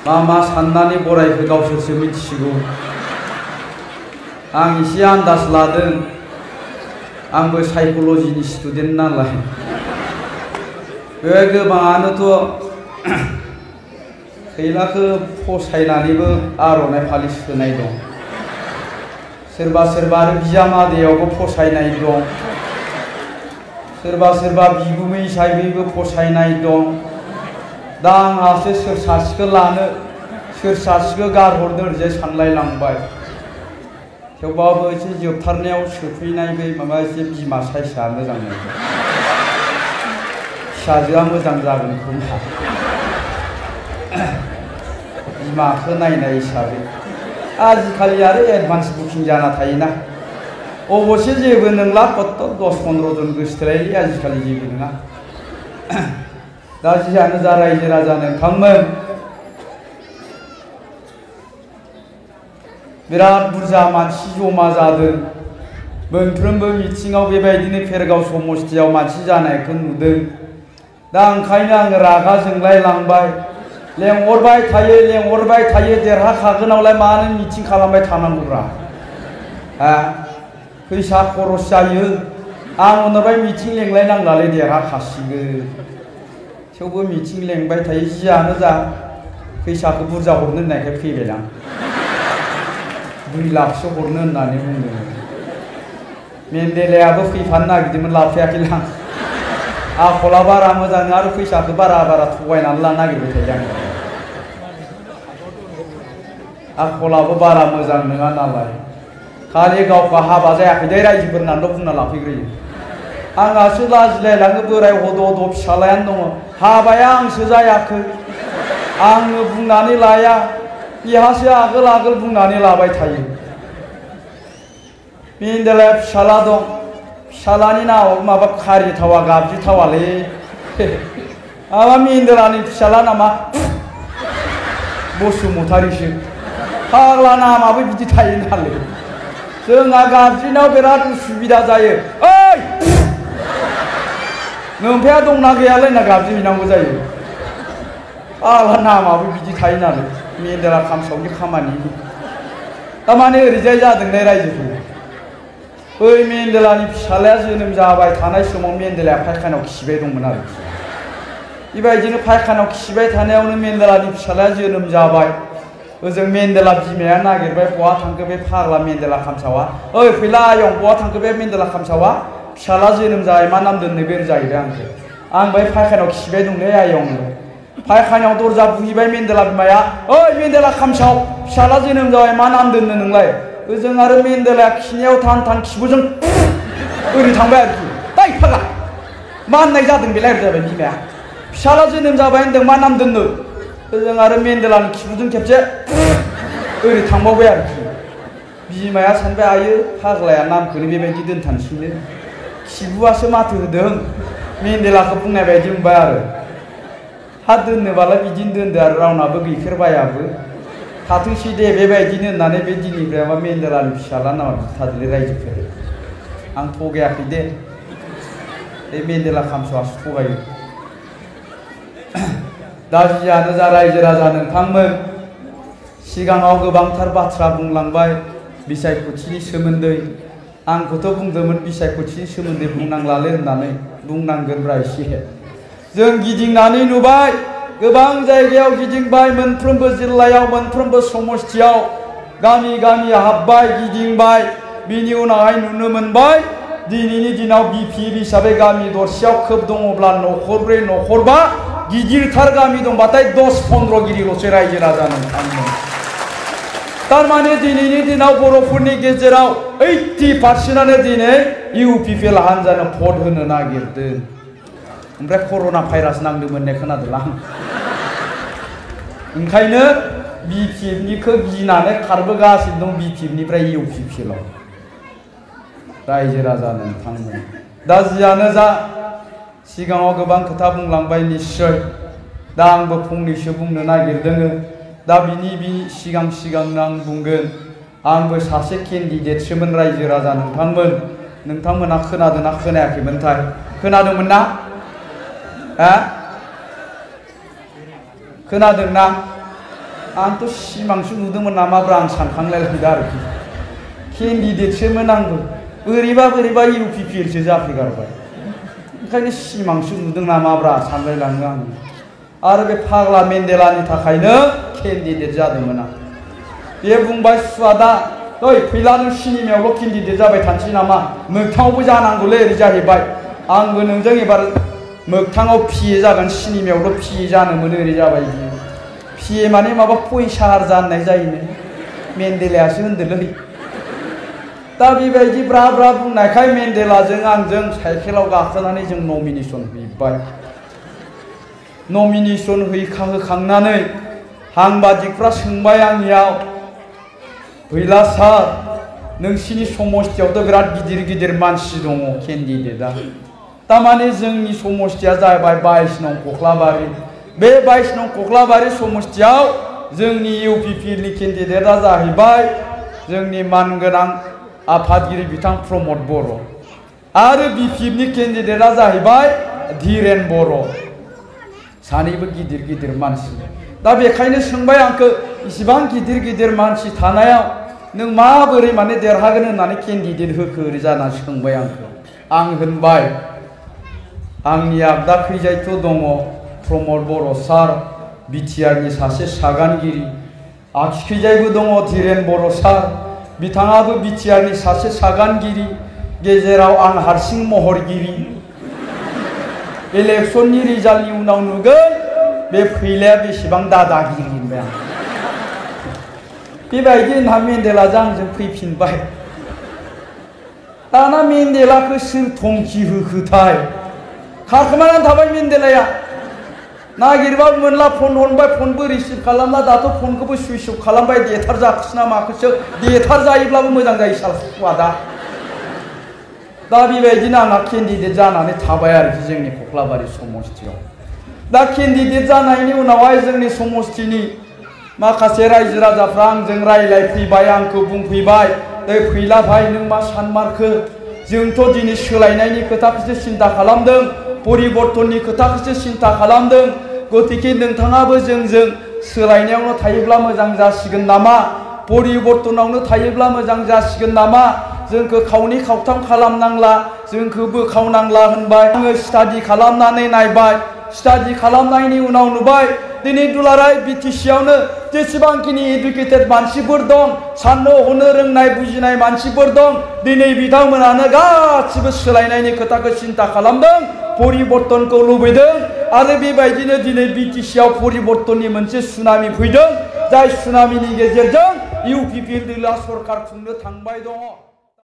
मा साननानै बरायखो गावसोरसो मिथिसिगौ। आं एसे आन्दाज लादों, आंबो साइक'लजिनि स्टुडेन्ट नालाय। बे गोबाङानोथ' खैलाखौ फसायनानैबो आर'नाइ फालि सोनाय दं, सोरबा सोरबा आरो बिजामादैयावबो फसायनाय दं, सोरबा सोरबा बिगुमै हिसाबैबो फसायनाय दं। दा आंहासो सोर सासेखौ लानो सोर सासेखौ गारहरनो ओरैजाय सानलायलांबाय। थेवबाबो एसे जोबथारनायाव सोफैनाय बै माबा एसे बिमा साइसआ मोजां मोनो, फिसाजोआ मोजां जागोन खोमा बिमाखौ नायनाय हिसाबै। आजिखालि आरो एडभान्स बुकिं जाना थायोना, अबश्य जेबो नंला, कत 10-15 जन गोसोथोलायलै आजिखालि जेबो नङा। दा जियानो जा रायजो राजा नोंथांमोन, बिराद बुरजा मानसि जमा जादों। मोनफ्रोमबो मिथिङाव बेबायदिनो फेरगाव समस्थियाव मानसि जानायखौ नुदों। दा ओंखायनो आङो रागा जोंलाय लांबाय, लेंहरबाय थायो देरहाखागोनावलाय मानो मिथिं खालामबाय थानांगौब्रा। फैसा खरस जायो, आं उनावहाय मिथिं लेंलायनांलालै देरहाखासिगोन। थेवबो मिथिं लेंबाय थायो, जियानो जा फैसाखौ बुरजा हरनो होननायखाय फैबाय आं। 2 लाखसो हरनो होननानै बुंदोंमोन। मेन्देलायाबो फैफानो नागिरदोंमोन, लाफायाखैलां। आखला बारा मोजां नङा आरो फैसाखौ बारा थगायनानै लानो नागिरबाय थायो आं। आखलाबो बारा मोजां नङा नालाय, खालि गावखौ हाबा जायाखै दे रायजोफोरनानैल' बुंना लाफैग्रोयो। आंहासो लाजिलायलाङो, बोराय हद' फिसालायानो दङ, हाबाया आंसो जायाखै, आंनो बुंनानै लाया, बिहासो आगोल बुंनानै लाबाय थायो। मेन्देलाया फिसाला दं, फिसालानि नामाव माबा खारि थावा गाबज्रि थावालै। माबा मेन्देलानि फिसाला नामा बसुमतारिसो, फाग्ला नामाबो बिदि थायो नालाय। जोंहा गाबज्रिनायाव बिराद उसुबिदा जायो। ओइ नोमफाया दंना गैयालै होनना गाबज्रिहैनांगौ जायो। फाग्ला नामाबो बिदि थायो नालाय, मेन्देला खामसावनि खामानि। थारमाने ओरैजाय जादोंलाय रायजोफोर, बै मेन्देलानि फिसालाया जोनोम जाबाय थानाय समाव मेन्देलाया फायखानायाव खिबाय दंमोन आरो। बेबायदिनो फायखानायाव खिबाय थानायावनो मेन्देलानि फिसालाया जोनोम जाबाय। ओजों मेन्देला बिमाया नागिरबाय, बहा थांखो बे फाग्ला मेन्देला खामसावा, ओइ फैला आयं बहा थांखो बे मेन्देला खामसावा, फिसाला जोनोम जाबाय मा नाम दोननो बे जाहैबाय आंखौ। आं बै फायखानायाव खिबाय दंलै आयं। फायखानायाव दरजा बुहैबाय मेन्देला बिमाया, ओइ मेन्देला खामसाव फिसाला जोनोम जाबाय मा नाम दोननो नोंलाय। ओजों आरो मेन्देलाया खिनायाव थान खिबुजों ओरै थांबाय आरोखि। ओइ फाग्ला मा होननाय जादों बेलाय जाबाय बिमाया, फिसाला जोनोम जाबाय होनदों मा नाम दोननो। ओजों आरो मेन्देलानि खिबुजों खेबसे ओरै थांबावबाय आरोखि। बिमाया सानबाय, आयो फाग्लाया नामखौनो बेबायदि दोनथानसैनो, खिबुआसो माथो होदों, मेन्देलाखौ बुंनाय बायदि मोनबाय आरो। हा दोननोबालाय बिदिनो दोनदो आरो, रावनाबो गैफेरबायाबो, थाथोंसै दे बेबायदिनो होननानै बे दिननिफ्राय मा मेन्देलानि फिसाला नामा बिथादोलै रायजोफोर। आं थगायाखै दे, बे मेन्देला खामसावासो थगायो। दा जियानो जा रायजो राजा नोंथांमोन, सिगाङाव गोबांथार बाथ्रा बुंलांबाय बिसायख'थिनि सोमोन्दै। आंखौथ' बुंदोंमोन बिसायख'थिनि सोमोन्दै बुंनांलालै होननानै, बुंनांगोनब्रा एसे। जों गिदिंनानै नुबाय, गोबां जायगायाव गिदिंबाय, मोनफ्रोमबो जिल्लायाव मोनफ्रोमबो समस्थियाव गामि हाबबाय गिदिंबाय। बिनि उनावहाय नुनो मोनबाय, दिनैनि दिनाव बिपिएल हिसाबै गामि दरसेयाव खोब दङब्ला न'खरब्रै न'खरबा, गिदिरथार गामि दंबाथाय 10-15 गिरिल'सो रायजो राजा नोंथांमोन। थारमाने दिनैनि दिनाव बर'फोरनि गेजेराव 80% दिनै इउपिपिएल हान्जानो भट होनो नागिरदों। ओमफ्राय कर'ना भाइरास नांदोंमोन होननाय खोनादोंलां। ओंखायनो बिपिएफनिखौ गिनानै खारबोगासिनो दं बिपिएफनिफ्राय इउपिपिएलआव रायजो राजा नोंथांमोन। दा जियानो जा, सिगाङाव गोबां खोथा बुंलांबाय निस्सय, दा आंबो फंनैसो बुंनो नागिरदों। दा बिनि सिगांनो आं बुंगोन, आंबो सासे केन्डिडेटसोमोन रायजो राजा नोंथांमोन। नोंथांमोना खोनादोंना खोनायाखैमोनथाय? खोनादोंमोन ना? खोनादोंना? आंथ' सिमांसो नुदोंमोन नामाब्रा आं सानखांलायलांदों आरोखि केन्डिडेटसोमोन आंबो बोरैबा UPPLसो जाफैगारबाय ओंखायनो सिमांसो नुदों नामाब्रा सानलायलाङो आङो आरो बे फाग्ला मेन्डेलानि थाखायनो केन्डिडेट जादोंमोन आं बे बुंबाय सुवादा ओइ फैला नों सिनेमायावल' केन्डिडेट जाबाय थानोसै नामा मोगथाङावबो जानांगौलै ओरै जाहैबाय आंबो नोंजों एबार मोगथाङाव PA जागोन सिनेमायावल' PA जानो मोनो ओरै जाबाय बियो PA माने माबा फैसा आरजा होननाय जायोनो मेन्डेलायासो होनदोलै दा बेबायदि ब्रा बुंनायखाय मेन्डेलाजों आंजों साइकेलाव गाखोनानै जों नमिनेसन हैबाय नमिनेसन होखांनानै साংবাদিকफ्रा सोंबाय आंनियाव फैला सार नोंसिनि समस्थियावथ' बिराद गिदिर मानसि दङ केन्डिडेटआ तारमाने जोंनि समस्थिया जाबाय 22 नं कख्लाबारि बे 22 नं कख्लाबारि समस्थियाव जोंनि UPPLनि केन्डिडेटआ जाहैबाय जोंनि मानगोनां आफादगिरि बिथां प्रमद बर' आरो BPFनि केन्डिडेटआ जाहैबाय धीरेन बर' सानैबो गिदिर मानसि दा बेखायनो सोंबाय आंखौ इसिबां गिदिर मानसि थानायाव नों माबोरै माने देरहागोन होननानै केन्डिडेट होखो ओरै जाना सोंबाय आंखौ आं होनबाय आंनि आगदाखैजायथ' दङ प्रमद बर' सार BTRनि सासे सागानगिरि आगसिखैजायबो दङ धीरेन बर' सार बिथाङाबो BTRनि सासे सागानगिरि गेजेराव आं हारसिं महरगिरि इलेक्शननि रिजाल्टनि उनाव नुगोन बे फैलाया बेसेबां दादागिरि होनबाय आं बेबायदि होनना मेन्डेलाजों आंजों फैफिनबाय दाना मेन्डेलाखौ सोर थंखि होखोथाय खारखोमानानै थाबाय मेन्डेलाया नागिरबा मोनला फन हरबाय फनबो रिसिभ खालामला दाथ' फनखौबो सुइच अफ खालामबाय देथार जाखोसै ना माखोसो देथार जायोब्लाबो मोजां जायो साल सुवादा दा बेबायदिनो आंहा केन्डिडेट जानानै थाबाय आरोखि जोंनि कख्लाबारि समस्थियाव दा केन्डिडेट जानायनि उनावहाय जोंनि समस्थिनि माखासे रायजो राजाफ्रा आंजों रायलायफैबाय आंखौ बुंफैबाय ओइ फैला भाइ नों मा सानमारखो जोंथ' दिनै सोलायनायनि खोथाखौसो सिन्था खालामदों परिबर्तननि खोथाखौसो सिन्था खालामदों गतिके नोंथाङाबो जोंजों सोलायनायावनो थायोब्ला मोजां जासिगोन नामा परिबर्तनावनो थायोब्ला मोजां जासिगोन नामा जोंखौ खावनै खावथाम खालामनांला जोंखौ बोखावनांला होनबाय आङो स्टाडि खालामनानै नायबाय स्टाडि खालामनायनि उनाव नुबाय दिनै दुलाराय BTCआवनो जेसेबांखिनि एडुकेटेड मानसिफोर दं साननो हनो रोंनाय बुजिनाय मानसिफोर दं दिनै बिथांमोनानो गासिबो सोलायनायनि खोथाखौ सिन्था खालामदों परिबर्तनखौ लुबैदों आरो बेबायदिनो दिनै BTCआव परिबर्तननि मोनसे सुनामि फैदों जाय सुनामिनि गेजेरजों UPPL सरकार खुंनो थांबाय दङ।